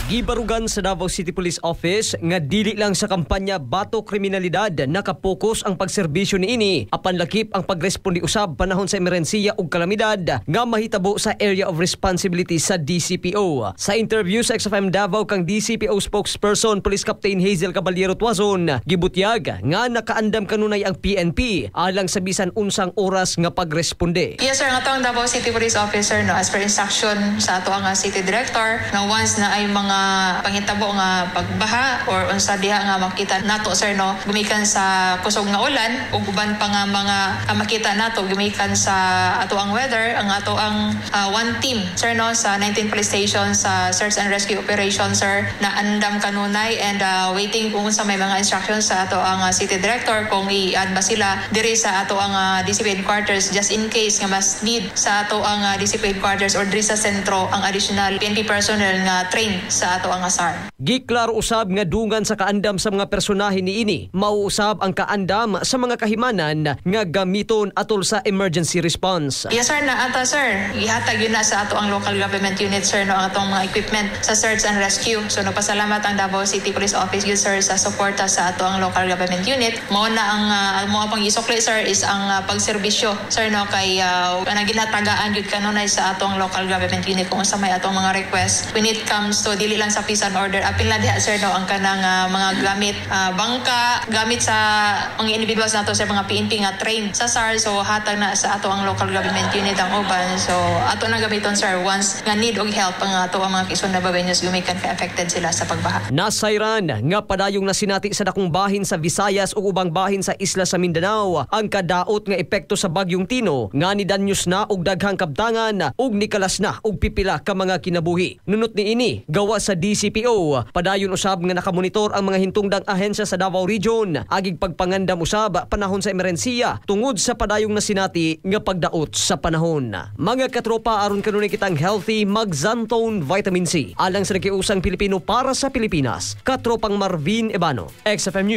Gibarugan sa Davao City Police Office nga dili lang sa kampanya Bato Kriminalidad nakapokus ang pagserbisyo niini, apan lakip ang pagresponde usab panahon sa emerhensiya ug kalamidad nga mahitabo sa area of responsibility sa DCPO. Sa interview sa XFM Davao kang DCPO spokesperson Police Captain Hazel Caballero Tuazon, gibutyag nga nakaandam kanunay ang PNP alang sa bisan unsang oras nga pagresponde. Yes sir, nga ang Davao City Police Officer, no, as per instruction sa ato ang City Director nga once na ay mga panghitabo nga pagbaha or unsa diha nga makita nato, sir, no, gumikan sa kusog nga ulan ug uban pa nga mga makita nato gumikan sa ato ang weather, ang ato ang one team, sir, no, sa 19 police station sa search and rescue operation, sir, na andam kanunay and waiting kung sa may mga instructions sa ato ang City Director kung i-add ba sila diri sa ato ang DCP headquarters just in case nga mas need sa ato ang DCP headquarters or diri sa sentro ang additional PNP personnel nga trained sa ato ang SAR. Giklaro usab nga dungan sa kaandam sa mga personahe niini, mauusab ang kaandam sa mga kahimanan nga gamiton atol sa emergency response. Yes sir, na ata sir. Gihatag yun na sa ato ang local government unit, sir, no, ang atong mga equipment sa search and rescue. So nagpasalamat ang Davao City Police Office yun, sir, sa suporta sa ato ang local government unit. Mao na ang mo pang isukli, sir, is ang pagserbisyo, sir, no, kay kanang ginatagaan gyud kanunay sa atong local government unit kung unsa may atong mga request when it comes to dili lang sa peace and order, apil na diha, sir, no, ang kanang mga gamit, bangka, gamit sa mga individuals nato sa mga PNP nga trained sa SAR. So hatag na sa ato ang local government unit ang uban, so ato na gamiton, sir, once nga need og help ang ato ang mga kaigsoon Dabawenyos gumikan kay affected sila sa pagbaha. Nasayran nga padayong nasinati sa dakong bahin sa Visayas ug ubang bahin sa isla sa Mindanao ang kadaot nga epekto sa bagyong Tino nga nidanyos na og daghang kabtangan ug nikalas na og pipila ka mga kinabuhi. Nunot niini, gawa sa DCPO, padayon usab nga nakamonitor ang mga hintungdang ahensya sa Davao Region agig pagpangandam usab panahon sa emerhensiya tungod sa padayong nasinati nga pagdaot sa panahon. Mga katropa, aron kanunay kitang healthy, mag-Xanthone Vitamin C. Alang sa nakiusang Pilipino para sa Pilipinas, katropang Marvin Ebano, XFM News.